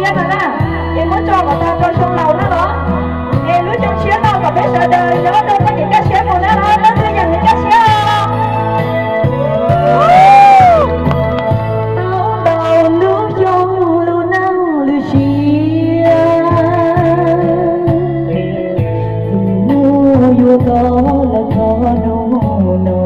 Siab no na, es muab tso kom tag rau xyoo laus na los. Es lub xyoo tshiab no kom peb sawv daws nyob rau txoj kev kaj siab mus na los, leej twg nyeem kev kaj siab os. Tau ntau lub xyoo lub neej lub siab, txij hnub yuav koj los txog hnub no,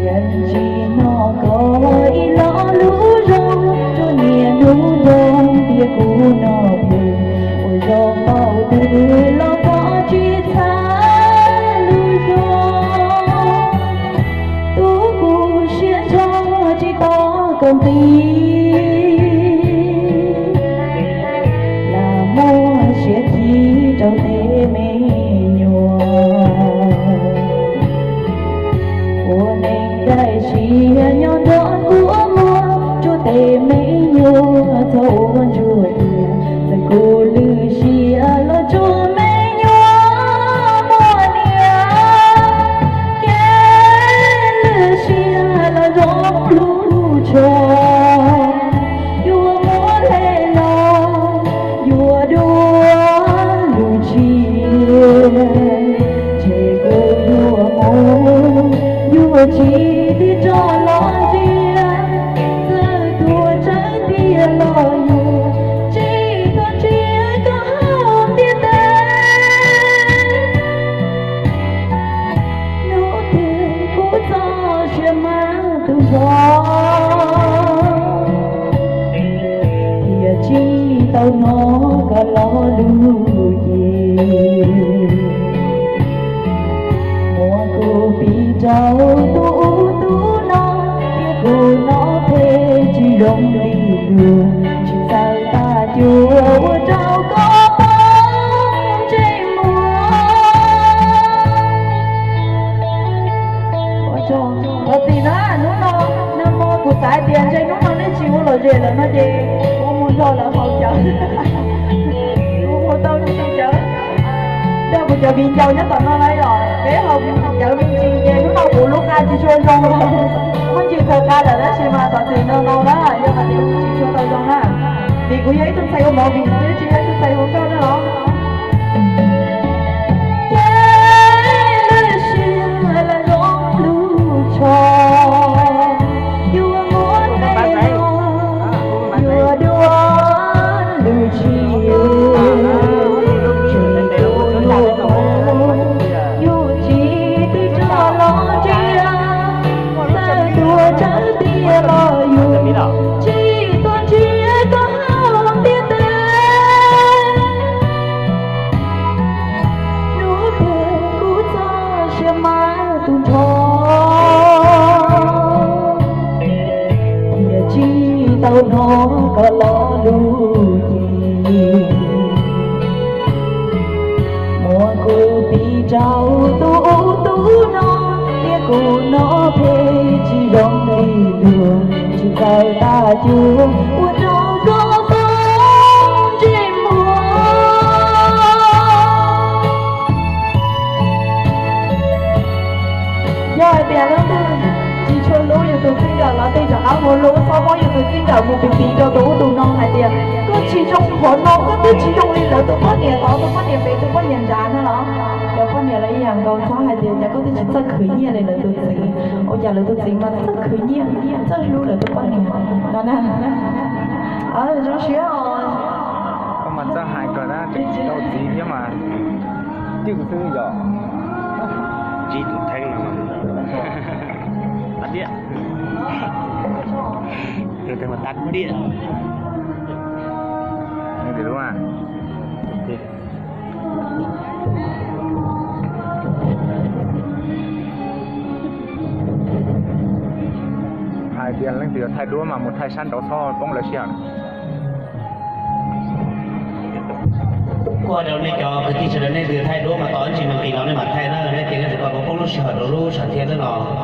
yeej tsis hnov koj ib lo lus zoo, tsuas niaj hnub nroo tias kuv noj plhws, ua zoo npaum twg los koj tsis txhawj lus zoo. Tus kuv siab ntsho tsis tos koj nqis, lam muaj siab khib rau tej me nyuam. Ua neej daim siab nyob nrog kua muag, rau tej me nyuam txhob ua ntsuag tiag, txawm kuv lwm siab los tsuas me nyuam muaj niam. Kev lwm siab los zoo lub tshua, yuav muab hle los yuav dua lub tshiab, ces kuv yuav mus yuav tsis tig rov los ntsia, txawm tuag tsawv tiag los yuav tsis txhob ntsia koj hauv ntiaj teb. Hnub twg kuv txoj sia mas tu nrho, thiaj tsis tau hnov koj lo lus ces, muab kuv piv rau tus ub tus no, tias kuv no phem tsis zoo li luag, tsis txawj tag cuag ua rau koj poob ntsej muag. Thov txim na, hnub no nag hmo kuv xav hais tias ntshe hnub no nej tsis ua lom zem lawm no ces kuv mus nrog lawv haus cawv, kuv mus tau ntsis cawv, nrog kuv cov viv ncaus nyob tom no lawm yom, peb haus cawv me ntsis ces hnub no kuv lub qa tsis tshua zoo los, muaj ntsis txhaws qa lawm tab sis mas thov txim no no na, yog hais tias tsis tshua tau zoo na, vim kuv yog ib tug ntxhais ua movie xwb tsis yog ib tug ntxhais ua nkauj na los. Kev lwm siab los zoo lub tsho, yuav muab hle los yuav dua lub tshiab, tseem yuav mus yuav tsis tig rov los ntsia, txawm tuag tsawv tiag los yus tsis txhob ntsia koj hauv ntiaj teb. Hnub twg kuv txoj sia mas tu nrho, thiaj tsis tau hnov koj lo lus ces, muab kuv piv rau tus ub tus no, tias kuv no phem tsis zoo li luag, tsis txawj tag cuag ua rau koj poob ntsej muag. Yog hais tias leej twg tsis tshua hlub yus tus txij nkawm los tej rov qab mus hlub, txhob muab yus tus txij nkawm mus piv piv rau tus ub tus no hais tias koj tsis zoo qhov no, koj twb tsis zoo li lawv tus poj niam tod, tus poj niam pem, tus poj niam nrad no los. Cov poj niam los ib yam nkaus, txhob hais tias cas koj twb tsis txawj khwv nyiaj li lawv tus txiv, ua cas lawv tus txiv mas txawj khwv nyiaj, txawj hlub lawv tus poj niam no na. Zoo siab os. Koj mas txawj hais kawg na, tseem tsis tau txiv thiab mas cwj xwb yom. Ntsib tus theeb no mas tab diam. Tus theeb mas tab diam. Hais tias leej twg yuav thaij duab mas mus thaij sab nraud txhob poob lawv sij hawm. Kuj hais rau nej cov kwv tij sawv daws, nej twg thaij duab mas tos ib ntsis nws nqis no nej mam thaij na, nej ces nej tsis tau poob lub sij hawm rau lub sam thiaj xwb no.